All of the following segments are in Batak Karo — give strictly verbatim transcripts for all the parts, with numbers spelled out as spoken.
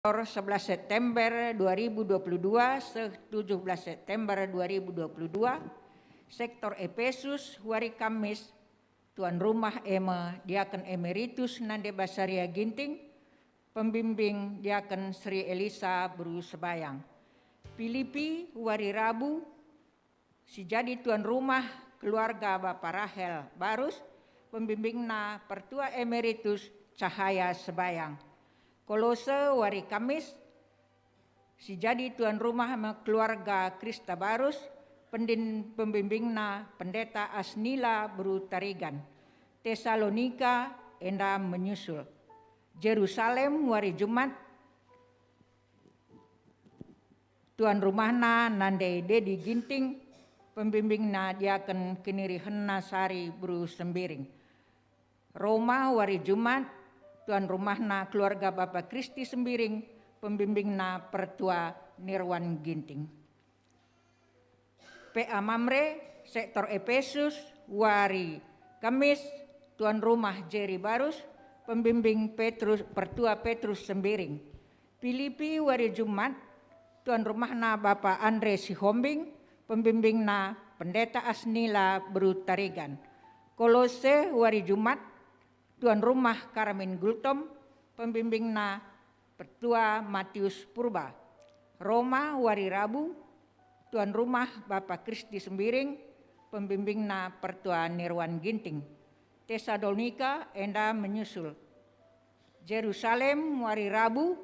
sebelas September dua ribu dua puluh dua seh tujuh belas September dua ribu dua puluh dua, sektor Epesus, wari Kamis, tuan rumah e me Diaken Emeritus Nande Basaria Ginting, pembimbing Diaken Sri Elisa beru Sebayang. Pilipi, wari Rabu, si jadi tuan rumah keluarga Bapa Rahel Barus, pembimbingna Pertua Emeritus Cahaya Sebayang. Kolose, wari Kamis, si jadi tuan rumah me keluarga Krista Barus, pendin pembimbingna Pendeta Asnila beru Tarigan. Tesalonika enda menyusul. Jerusalem, wari Jumat, tuan rumahna Nande Dedi Ginting, pembimbingna Diaken Kinirihenna Sari beru Sembiring. Roma, wari Jumat, tuan rumahna keluarga Bapa Kristi Sembiring, pembimbingna Pertua Nirwan Ginting. P A Mamre, sektor Epesus, wari Kamis, tuan rumah Jeri Barus, pembimbing Petrus, Pertua Petrus Sembiring. Pilipi, wari Jumat, tuan rumahna Bapa Andre Sihombing, pembimbingna Pendeta Asnila beru Tarigan. Kolose, wari Jumat, tuan rumah Karamin Gultom, pembimbingna Pertua Matius Purba. Roma, wari Rabu, tuan rumah Bapa Kristi Sembiring, pembimbingna Pertua Nirwan Ginting. Tesalonika enda menyusul. Jerusalem, wari Rabu,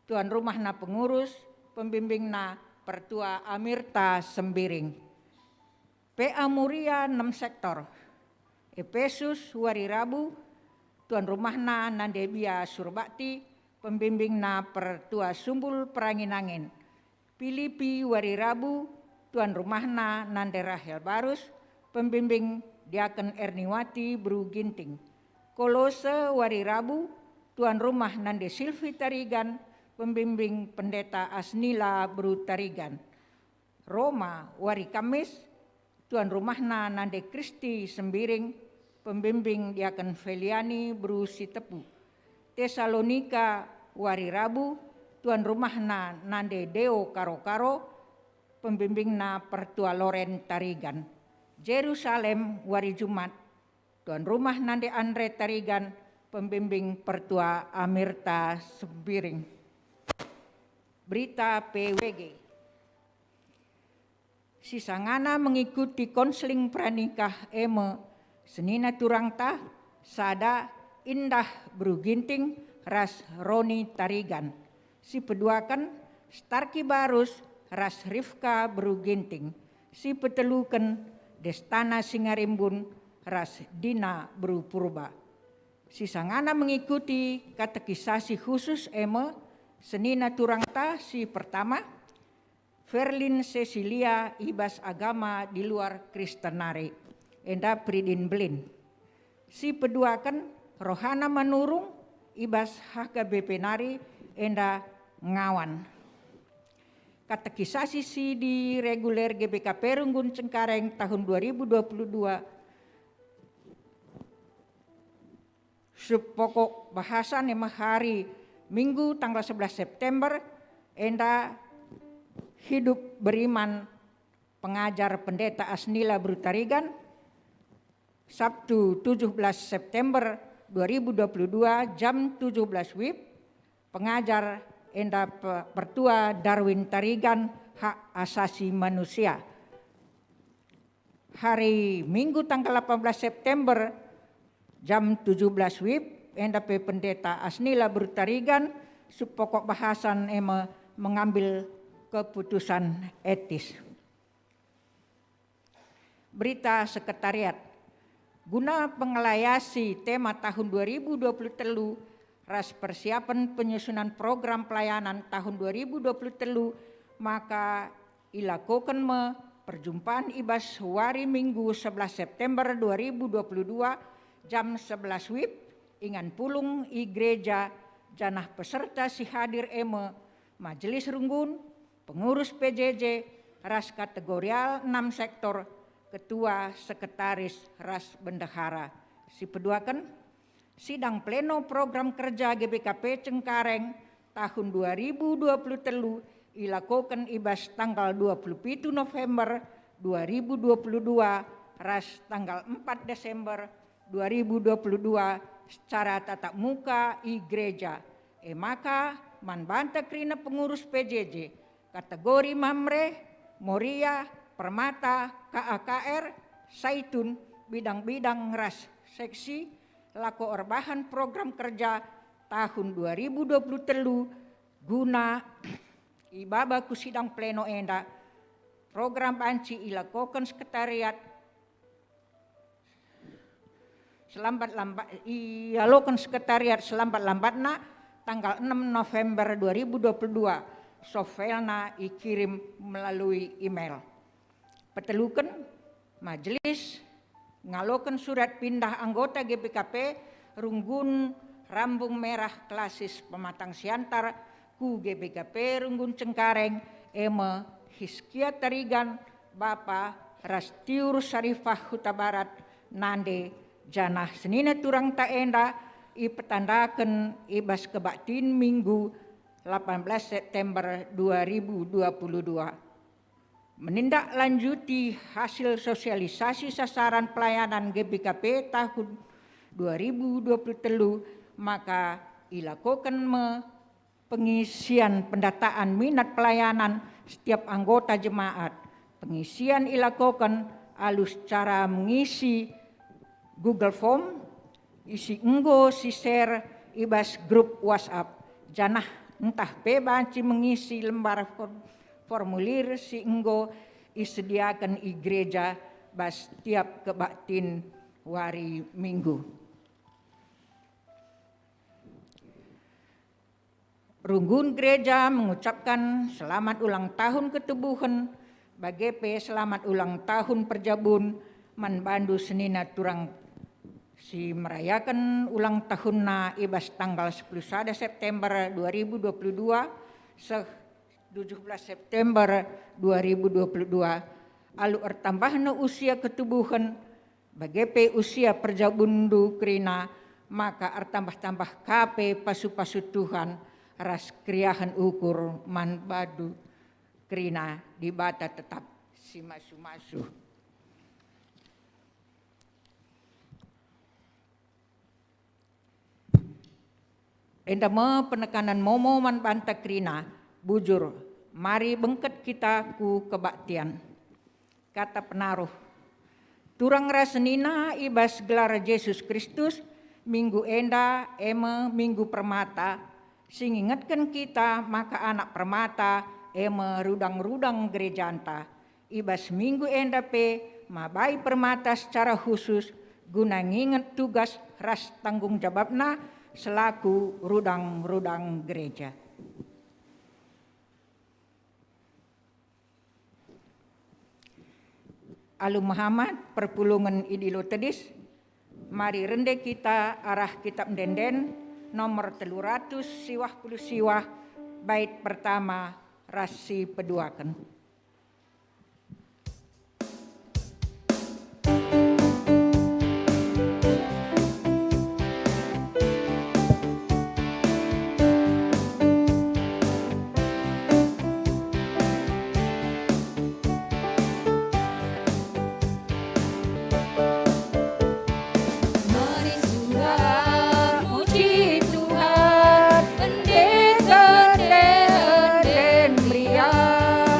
tuan rumahna pengurus, pembimbingna Pertua Amirta Sembiring. P A Muria, enem sektor. Epesus, wari Rabu, tuan rumahna Nande Bia Surbakti, pembimbingna Pertua Sumbul Perangin-angin. Pilipi, wari Rabu, tuan rumahna Nande Rahel Barus, pembimbing Diaken Erniwati beru Ginting. Kolose, wari Rabu, tuan rumah Nande Silvi Tarigan, pembimbing Pendeta Asnila beru Tarigan. Roma, wari Kamis, tuan rumahna Nande Kristi Sembiring, pembimbing Diaken Feliani beru Sitepu. Tesalonika, wari Rabu, tuan rumahna Nande Deo Karo-karo, pembimbingna Pertua Loren Tarigan. Jerusalem, wari Jumat, tuan rumah Nande Andre Tarigan, pembimbing Pertua Amirta Sembiring. Berita P W G. Sisangana mengikuti konseling pranikah e me senina turangta, sada Indah beru Ginting ras Roni Tarigan. Si peduaken, Starki Barus ras Rifka beru Ginting. Si peteluken, Destana Singarimbun ras Dina beru Purba. Sisangana mengikuti katekisasi khusus e me senina turangta, si pertama, Ferlin Cecilia i bas agama di luar Kristen nari, enda Peridin Belin. Si peduaken, Rohana Manurung i bas H K B P nari, enda Ngawan. Katekisasi si di reguler G B K P Runggun Cengkareng tahun dua ribu dua puluh dua, subpokok bahasan e me hari Minggu tanggal sebelas September, enda hidup beriman pengajar Pendeta Asnila beru Tarigan. Sabtu tujuh belas September dua ribu dua puluh dua, jam tujuh belas wib, pengajar enda pe-, Pertua Darwin Tarigan, hak asasi manusia. Hari Minggu tanggal delapan belas September, jam tujuh belas wib, enda pe Pendeta Asnila beru Tarigan, subpokok bahasan e me mengambil keputusan etis. Berita Sekretariat. Guna pengelayasi tema tahun dua ribu dua puluh telu ras persiapan penyusunan program pelayanan tahun dua ribu dua puluh telu, maka ilakoken me perjumpaan i bas wari Minggu sebelas September dua ribu dua puluh dua, jam sebelas wib, ingan pulung i gereja, janah peserta si hadir e me Majelis Runggun, pengurus P J J, ras kategorial enam sektor, ketua, sekretaris, ras bendahara. Si peduaken, sidang pleno program kerja G B K P Cengkareng tahun dua ribu dua puluh telu ilakoken i bas tanggal dua puluh pitu November dua ribu dua puluh dua ras tanggal empat Desember dua ribu dua puluh dua secara tatap muka i gereja. E maka, man banta kerina pengurus P J J, kategori Mamre, Moria, Permata, K A K R, Saitun, bidang-bidang ras seksi, lako erbahan program kerja tahun dua ribu dua puluh telu guna ibaba ku sidang pleno enda. Program banci ilakoken sekretariat selambat-lambat, ialoken sekretariat selambat-lambatna tanggal enam November dua ribu dua puluh dua, soft filena ikirim melalui email. Peteluken, majelis ngaloken surat pindah anggota G B K P Runggun Rambung Merah Klasis Pematang Siantar ku G B K P Runggun Cengkareng, e me Hiskia Tarigan, Bapa, ras Tiur Sarifah Hutabarat, Nande, janah senina turangta enda ipetandaken i bas kebaktin Minggu delapan belas September dua ribu dua puluh dua. Menindaklanjuti hasil sosialisasi sasaran pelayanan G B K P tahun dua ribu dua puluh telu, maka ilakoken me pengisian pendataan minat pelayanan setiap anggota jemaat. Pengisian ilakoken alu secara mengisi Google Form, isi enggo si-share i bas grup WhatsApp, janah ntah pe banci mengisi lembar for-, formulir si enggo isediaken i gereja bas tiap kebaktin wari Minggu. Runggun gereja mengucapkan selamat ulang tahun ketubuhen, bage pe selamat ulang tahun perjabun man bandu senina turang si merayaken ulang tahunna i bas tanggal sepuluh sada September dua ribu dua puluh dua seh tujuh belas September dua ribu dua puluh dua, alu ertambahna usia ketubuhen, bage pe usia perjabunndu kerina, maka ertambah-tambah ka pe pasu-pasu Tuhan ras keriahen ukur man bandu kerina. Dibata tetap si masu-masu. Enda me penekanan momo man banta kerina, bujur, mari bengket kita ku kebaktian. Kata penaruh. Turang ras senina i bas gelar Jesus Kristus, minggu enda e me Minggu Permata, si ngingetken kita maka anak permata e me rudang-rudang gerejanta. I bas minggu enda pe mabai permata secara khusus guna nginget tugas ras tanggung jawabna selaku rudang-rudang gereja. Alu mehamat perpulungen idilo tedis, mari rende kita arah Kitab Ende-enden nomor telu ratus siwah puluh siwah, bait pertama ras si peduaken. Mari surak muji Tuhan, pendeta ende-enden meriah.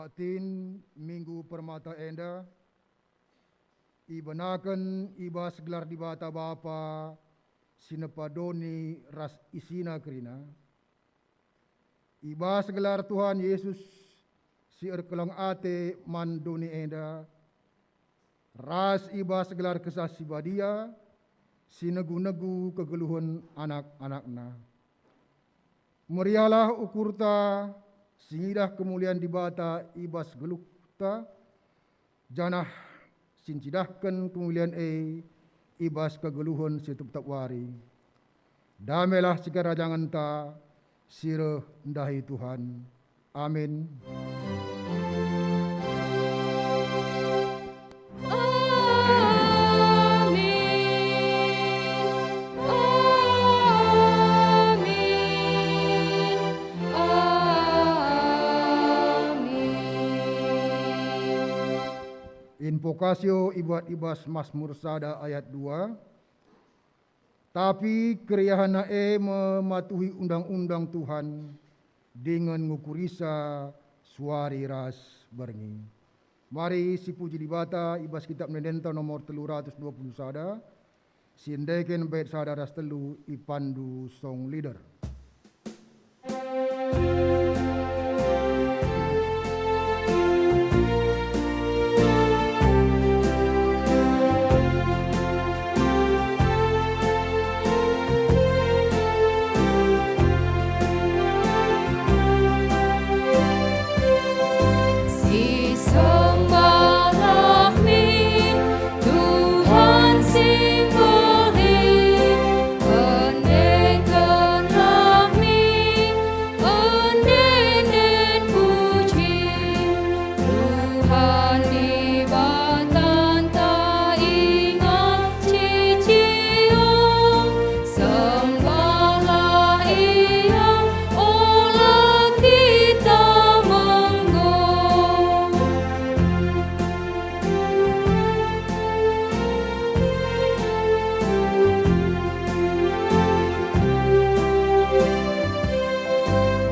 Ertin Minggu Permata enda ibenaken i bas gelar Dibata Bapa si nepa doni ras isina kerina, i bas gelar Tuhan Yesus si erkeleng ate man doni enda, ras i bas gelar Kesah Si Badia si negu-negu kegeluhen anak-anakNa. Meriahlah ukurta si ngidah kemulian Dibata i bas geluhta, janah si ncidahken kemulian e i bas kegeluhen si tep-tep wari. Damelah sikarajangenta si reh ndahi Tuhan. Amin. Amin. Amin. Amin. Invokasio ibuat i bas Masmur sada ayat dua. Tapi keriahenna e me matuhi undang-undang Tuhan, dingen ngukurisa suari ras berngi. Mari sipuji Dibata i bas Kitab Ende-Endenta nomor telu ratus dua puluh sada, si endeken bait sada ras telu ipandu song leader. Sisembahlah min Tuhan sing belit, endekenlah min ende-enden puji. Tuhan Dibatanta ingan cicio, sembahlah Ia, ola kita menggo.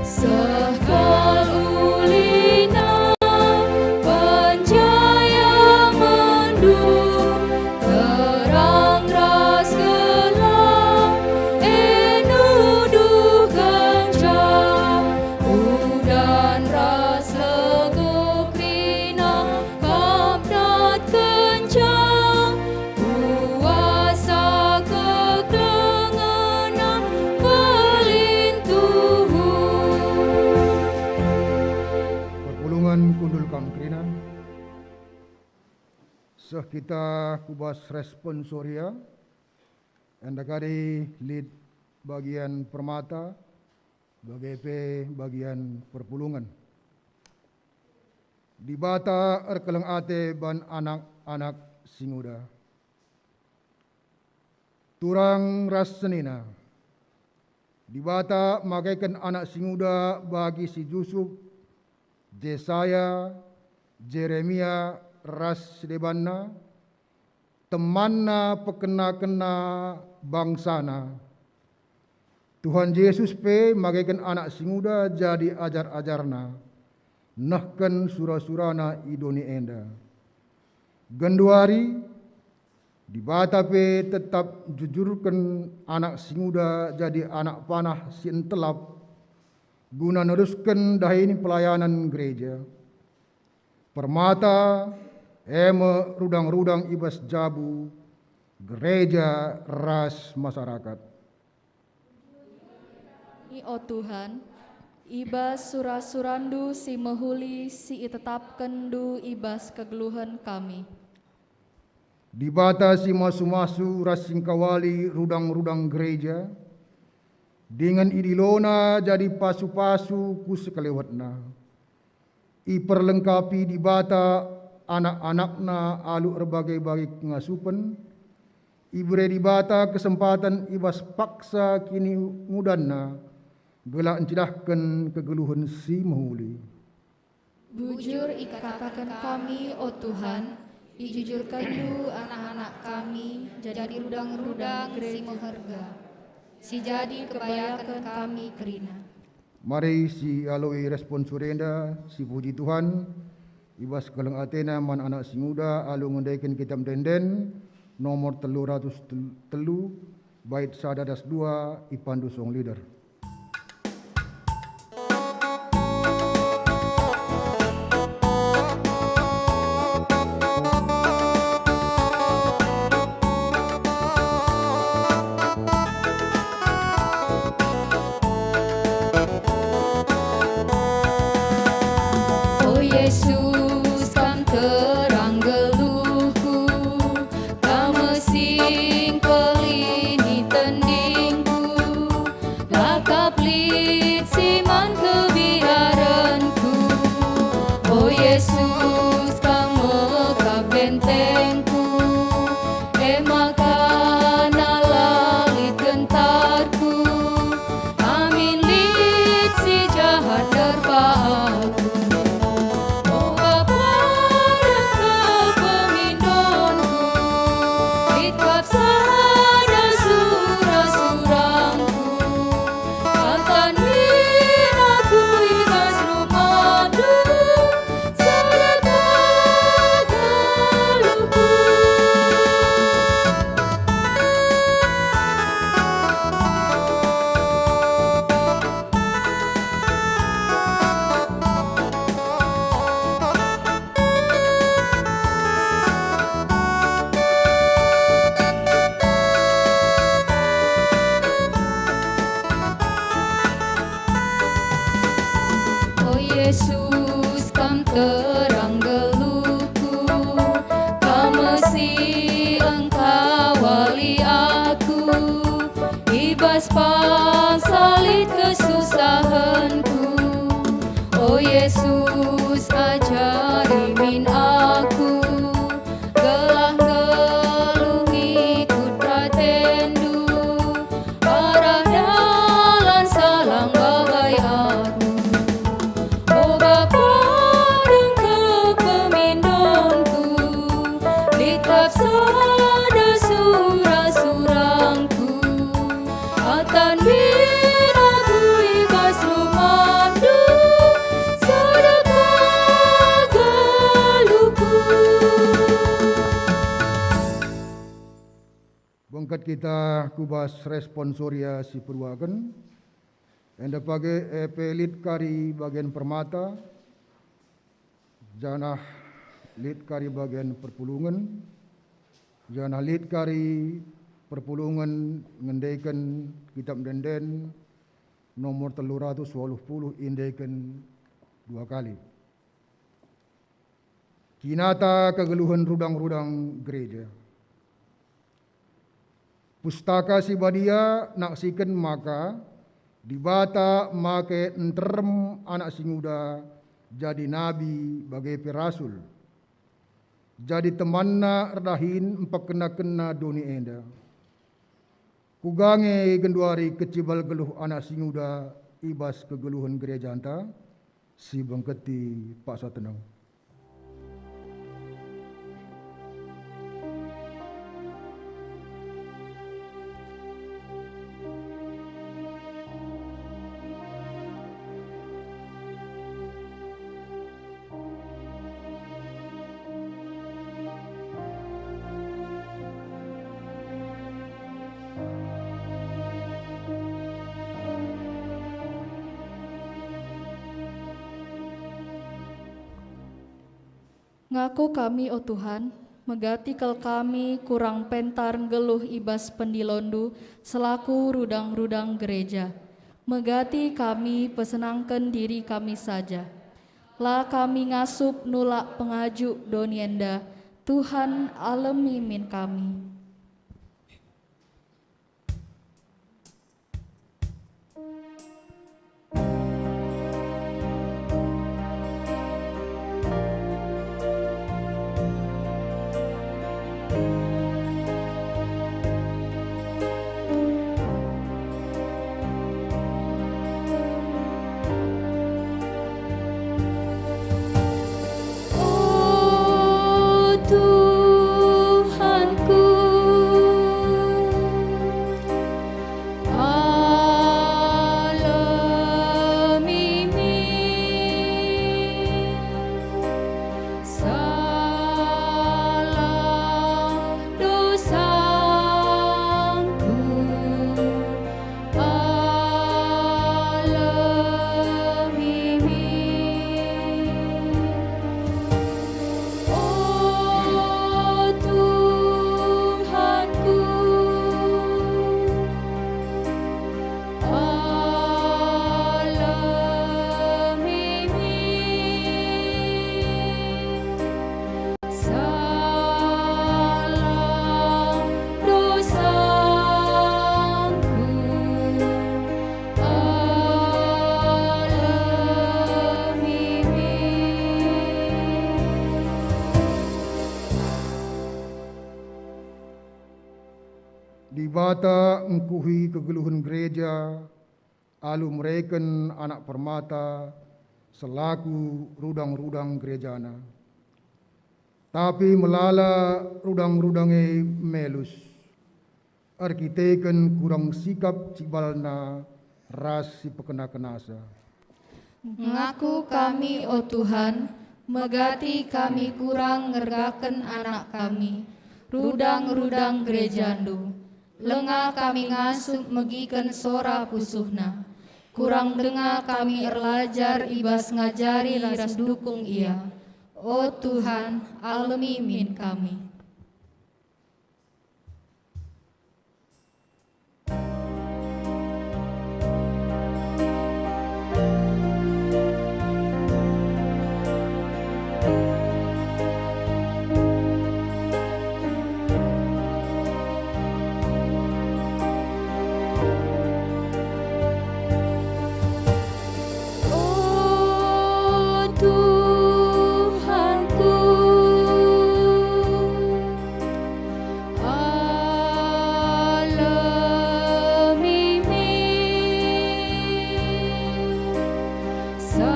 Seh kal ulina penjayamenndu, terang ras gelap e nuduhkenca, udan ras lego kerina Kam natkenca kuasa kekelengenna mbelin tuhu. Perpulungen kundul kam kerina. Seh kita ku bas responsoria, enda kari lit bagian permata, bage pe bagian perpulungen. Dibata erkeleng ate ban anak-anak si nguda. Turang ras senina, Dibata makeken anak si nguda bagi si Jusup, Jesaya, Jeremia, ras si debanna, temanna pekena-kena bangsaNa. Tuhan Jesus pe makeken anak si nguda jadi ajar-ajarNa, nehken sura-suraNa i doni enda. Genduari, Dibata pe tetap njujurken anak si nguda jadi anak panah si entelap, guna nerusken dahin pelayanan gereja. Permata, e me rudang-rudang i bas jabu, gereja ras masyarakat. O Tuhan, i bas sura-suraNdu si mehuli si itetapkenNdu i bas kegeluhen kami. Dibata si masu-masu ras si ngkawali rudang-rudang gereja, dingen idilona jadi pasu-pasu ku sekelewetna. Iperlengkapi Dibata anak-anakNa alu erbage-bage kengasupen, ibere Dibata kesempaten i bas paksa kiningudanNa, gelah ncidahken kegeluhen si mehuli. Bujur ikataken kami, o Tuhan, ijujurkenNdu anak-anak kami jadi rudang-rudang si meherga, si jadi kebayaken kami kerina. Mari sialoi responsori enda, sipuji Tuhan, I bas keleng atena man anak si nguda alu ngendeken Kitab Ende-enden nomor telu ratus telu, bait sada ras dua, ipandu song leader. O Yesus, Kam terang geluhku, Kam singkelini tendingku, la kap lit si man kebiarenku. O Yesus, Kam me kap bentengku, e maka la lit gentarku, amin lit si jahat nerpa aku. O Bapa, dengke pemindonku, lit kap sada sura-surangku. Atan min aku i bas rumandu, sada geluhku. O Yesus, Kam terang geluhku, Kam si engkawali aku i bas paksa lit kesusahenku. O Yesus, ajari min aku, gelah nggeluh ngikut atendu, arah dalan salang bagai aku. O Bapa, dengke pemindonku, lit kap sada sura-surangku. Atan min aku i bas rumandu, sada geluhku. Bengket kita ku bas responsoria si peduaken, enda page, eh, pe lit kari bagen permata, janah lit kari bagen perpulungen, janah lit kari perpulungen ngendeken Kitab Ende-enden nomor telu ratus waluh puluh, indeken dua kali. Kinata kegeluhen rudang-rudang gereja. Pustaka Si Badia naksiken maka Dibata make nterem anak si nguda jadi nabi bage pe rasul, jadi temanna erdahin mpekena-kena doni enda. Kuga nge genduari kecibal geluh anak si nguda i bas kegeluhen gerejanta? Sibengketi paksa teneng. Ngako kami, o Tuhan, megati kal kami kurang pentar nggeluh i bas pendilonNdu selaku rudang-rudang gereja. Megati kami pesenangken diri kami saja. La kami ngasup nulak pengajuk doni enda, Tuhan, alemi min kami. O Tuhanku, Dibata ngkuhi kegeluhen gereja alu mereken anak permata selaku rudang-rudang gerejana. Tapi melala rudang-rudang e melus, erkiteken kurang sikap cibalna ras si pekena-kenasa. Ngaku kami, o Tuhan, megati kami kurang ngergaken anak kami, rudang-rudang gerejandu. Langa kami ngasup megiken sora pusuhna. Kurang denga kami erlajar i bas ngajari ras ndukung ia. O Tuhan, alemi min kami. O Tuhanku, alemi min salah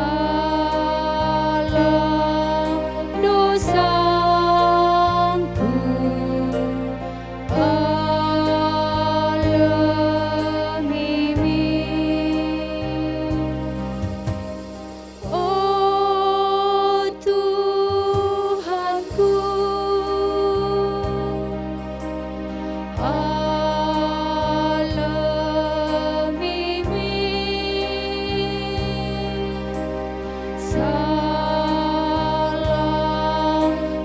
dosangku. Alemi min. O Tuhanku, alemi min salah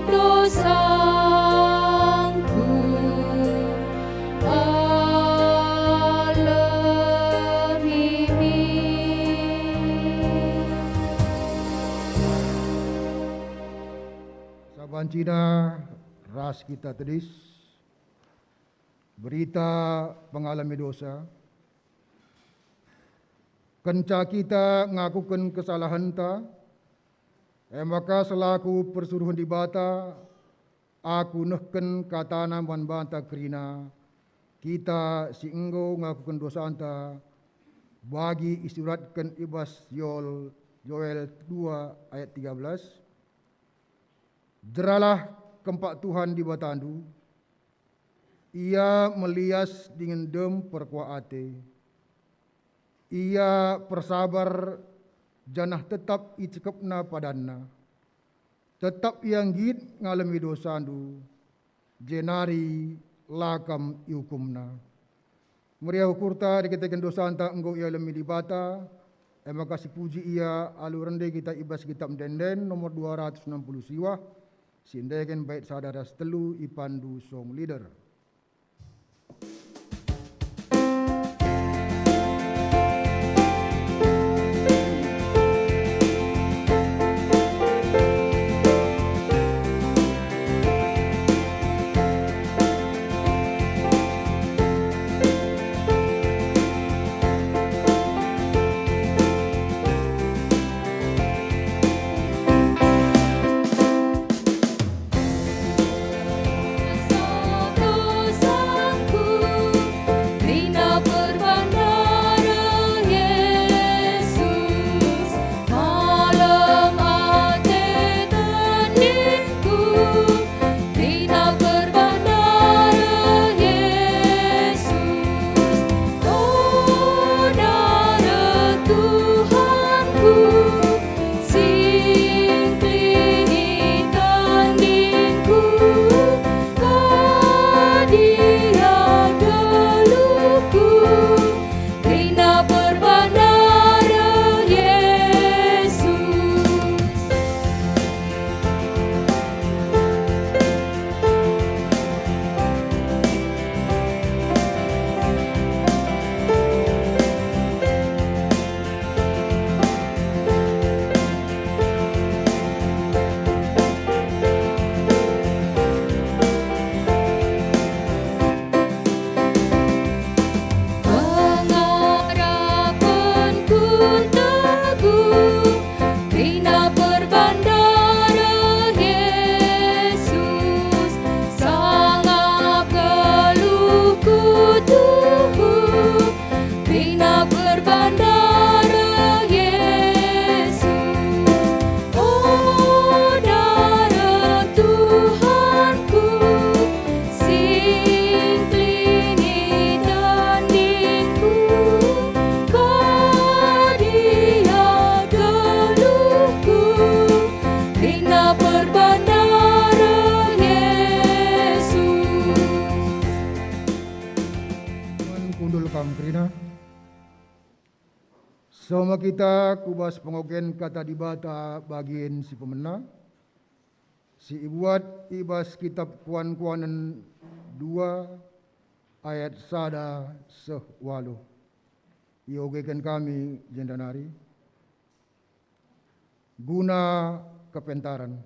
dosangku, alemi min. Sabancina ras kita tedis berita pengalemi dosa. Kenca kita ngakuken kesalahenta, e maka selaku persuruhen Dibata, aku nehken katana man banta kerina, kita si enggo ngakuken dosanta, bagi isuratken i bas Yoel, Yoel dua ayat tiga belas, "Jeralah kempak Tuhan Dibatandu, Ia melias dingen dem perkuah ate. Ia persabar janah tetap icekepna padanNa. Tetap Ia nggit ngalemi dosandu, jenari la kam iukumNa." Meriah ukurta erkiteken dosanta enggo ialemi Dibata, e maka sipuji Ia alu rende kita i bas Kitap Ende-enden nomor dua ratus enam puluh siwah, si endeken bait sada ras telu ipandu song leader. Kam kerina. Seh me kita ku bas pengogen Kata Dibata bagin si pemena, si ibuat i bas Kitap Kuan-kuanen dua ayat sada seh waluh. Iogeken kami jenda nari. Guna kepentaren.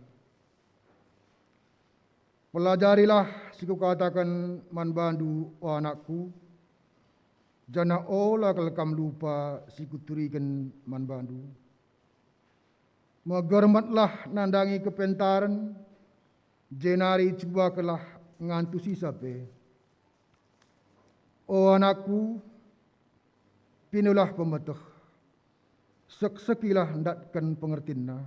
Pelajarilah si kukataken man bandu, o anakku, janah ola kal kam lupa si kuturiken man bandu. Megermetlah nandangi kepentaren, jenari cubakenlah ngantusisa pe. O anakku, pinulah pemeteh, seksekilah ndatken pengertinna.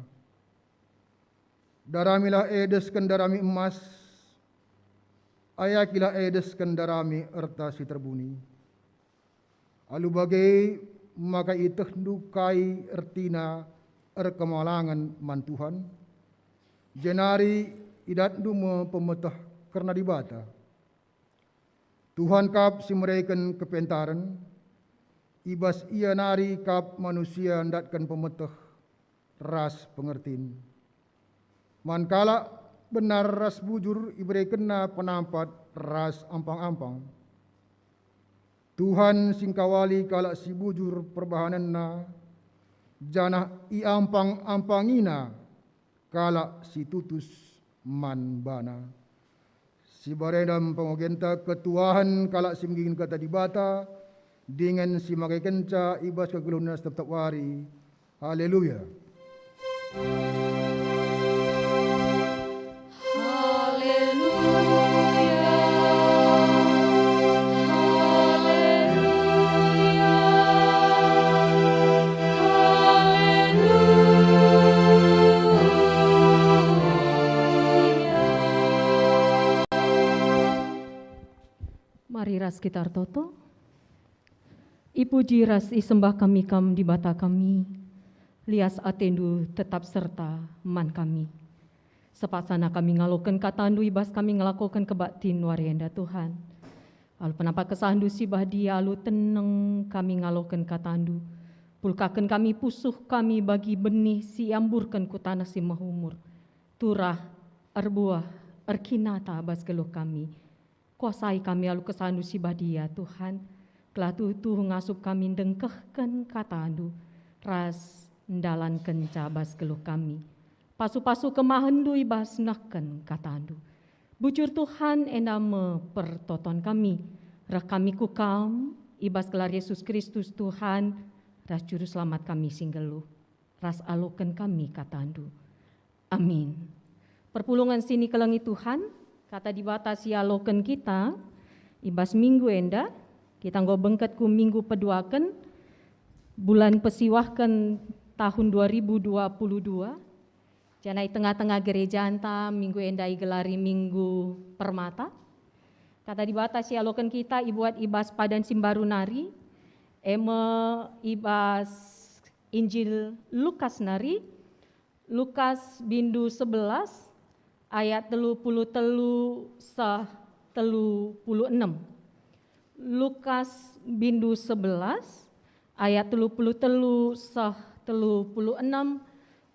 Daramilah e desken darami emas, ayakilah e desken darami erta si terbuni. Alu bage maka ietehndu kai ertina erkemalangen man Tuhan, jenari idatndu me pemeteh kerna Dibata. Tuhan kap si mereken kepentaren, i bas Ia nari kap manusia ndatken pemeteh ras pengertin. Man kalak benar ras bujur iberekenNa penampat ras ampang-ampang. Tuhan si ngkawali kalak si bujur perbahanenna, janah iampang-ampangiNa kalak si tutus man baNa. Si barenda me pengogenta ketuahen kalak si menggigin Kata Dibata, dingen si makekenca i bas kegeluhenna setep-tep wari. Haleluya. Haleluya. Haleluya. Haleluya. Mari ras kita ertoto. Ipuji ras isembah kami Kam, Dibata kami, lias ateNdu tetap serta man kami. Sepaksana kami ngaloken kataNdu i bas kami ngelakoken kebaktin wari enda, Tuhan. Alu penampat kesahNdu si badia, alu teneng kami ngaloken kataNdu. Pulkaken kami pusuh kami bagi benih si iamburken ku taneh si mehumur, turah, erbuah, erkinata bas geluh kami. Kuasai kami alu kesahNdu si badia, Tuhan, gelah tuhu-tuhu ngasup kami ndengkehken kataNdu ras ndalankenca bas geluh kami. Pasu-pasu kemahenNdu i bas nehken kataNdu. Bujur Tuhan, enda me pertoton kami. Reh kami ku Kam, i bas gelar Yesus Kristus Tuhan ras Juru Selamat kami si nggeluh, ras aloken kami kataNdu. Amin. Perpulungen si nikelengi Tuhan, Kata Dibata si ialoken kita i bas minggu enda, kita enggo bengket ku minggu peduaken bulan pesiwahken tahun dua ribu dua puluh dua, janah i tengah-tengah gerejanta minggu enda igelari Minggu Permata. Kata Dibata si ialoken kita ibuat i bas padan si mbaru nari, e me i bas Injil Lukas nari, Lukas bindu sebelas ayat telu puluh telu seh telu puluh enem. Lukas bindu sebelas ayat telu puluh telu seh telu puluh enem.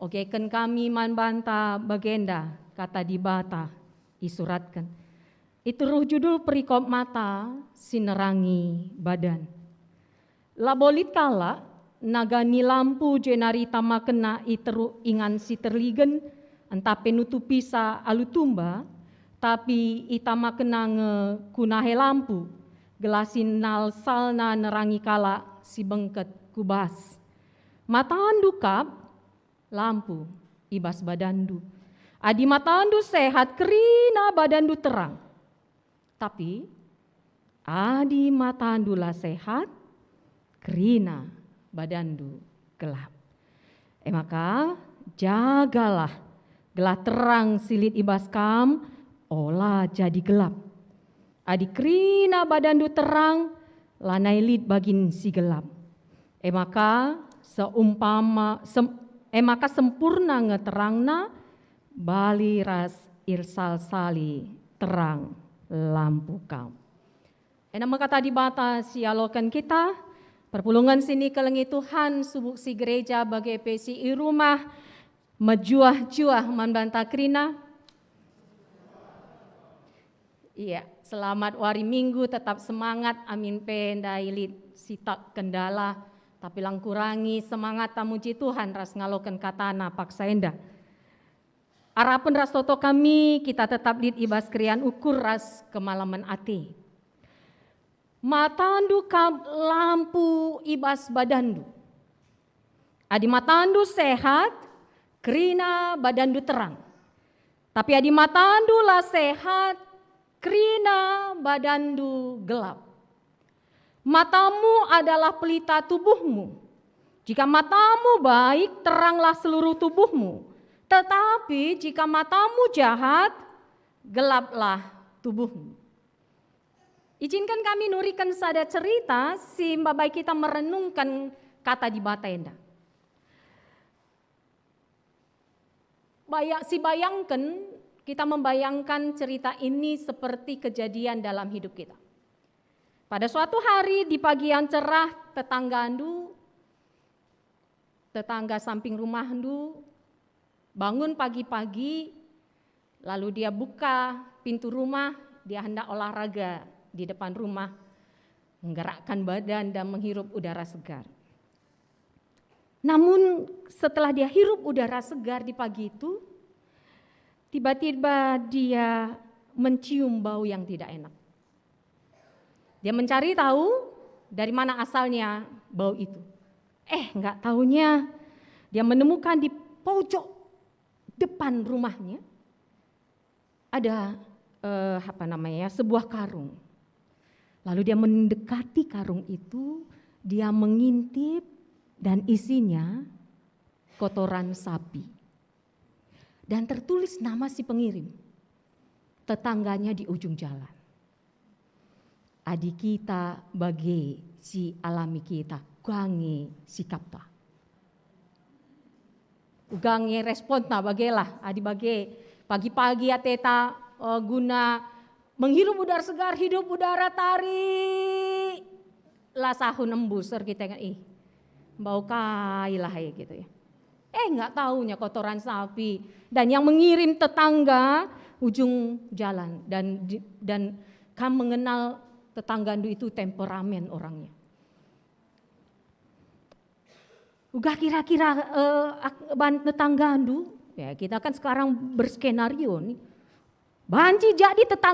Ogeken kami man banta bagenda Kata Dibata isuratken. Iteruh judul perikop Mata si Nerangi Badan. Labo lit kalak nagani lampu jenari itamakenna i teruh ingan si terligen, ntah pe nutupisa alu tumba, tapi itamakenna nge ku nahe lampu, gelah sinalsalna nerangi kalak si bengket ku bas. Matandu kap lampu i bas badanndu. Adi matandu sehat, kerina badanndu terang. Tapi adi matandu la sehat, kerina badanndu gelap. E maka, jagalah, gelah terang si lit i bas kam ola jadi gelap. Adi kerina badanndu terang, lanai lit bagin si gelap. E maka, seumpama, sem-, e maka sempurna nge terangna, bali ras isalsali terang lampu kam. Enda me kata Dibata si ialoken kita, perpulungen si nikelengi Tuhan, subuk si gereja bage pe si i rumah, mejuah-juah man banta kerina. Iya, selamat wari Minggu, tetap semangat, amin pe ndai lit si tak kendala, tapi lang kurangi semangat tamuji Tuhan ras ngaloken katana paksa enda. Arapen ras toto kami, kita tetap lit i bas keriahen ukur ras kemalemen ate. Matandu kap lampu i bas badanndu. Adi matandu sehat, kerina badanndu terang. Tapi adi matandu la sehat, kerina badanndu gelap. Matamu adalah pelita tubuhmu. Jika matamu baik, teranglah seluruh tubuhmu. Tetapi jika matamu jahat, gelaplah tubuhmu. Izinkan kami nuriken sada cerita si mbabai kita merenungken kata Dibata enda. Baya-, si bayangken, kita membayangkan cerita ini seperti kejadian dalam hidup kita. Pada suatu hari di pagi yang cerah, tetanggandu, tetangga samping rumahndu, bangun pagi-pagi, lalu dia buka pintu rumah, dia hendak olahraga di depan rumah, menggerakkan badan dan menghirup udara segar. Namun, setelah dia hirup udara segar di pagi itu, tiba-tiba dia mencium bau yang tidak enak. Dia mencari tahu dari mana asalnya bau itu. Eh, nggak taunya dia menemukan di pojok depan rumahnya ada, eh, apa namanya, sebuah karung. Lalu dia mendekati karung itu, dia mengintip, dan isinya kotoran sapi. Dan tertulis nama si pengirim, tetangganya di ujung jalan. Adi kita bage si alami kita, uga nge sikapta. Uga nge responta bagelah, adi bage pagi-pagi ateta, eh, guna menghirup udara segar, hidup udara tari, la sahun embus erkiteken, "Ih, bau kai lah," gitu ya. Eh, nggak taunya kotoran sapi. Dan yang mengirim tetangga ujung jalan. Dan di-, dan kam mengenal tetanggandu itu temperamen orangnya. Uga kira-kira, eh, ak-, ban tetanggandu, ya, kita kan sekarang berskenario nih. Banci jadi tetangga